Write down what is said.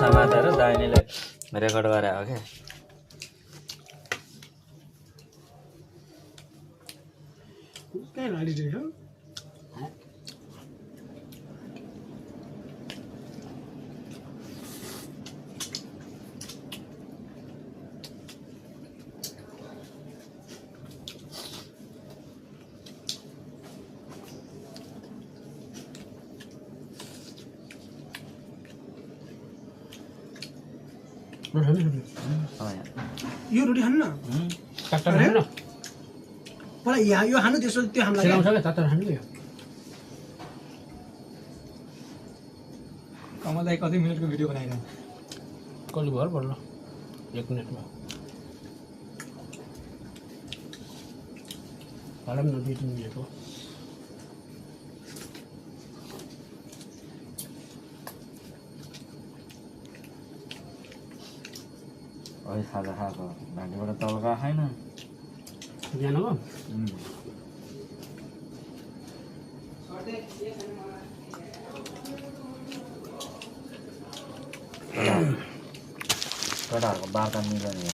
समातेर दाहिनेले रेकर्ड गरे हो क्या यो रोटी खानु न पहिला यहाँ यो खानु त्यसो त्यो हामीलाई कमल दाइ कति मिनटको भिडियो बनाइरहनु कति भयो बल्ल 1 मिनेटमा हालम न 2-3 मिनेट हो ओइ खाजा खाएको भाँडीबाट तल्का खाएन बिहान हो केटाहरूको वार्ता मिल्दैन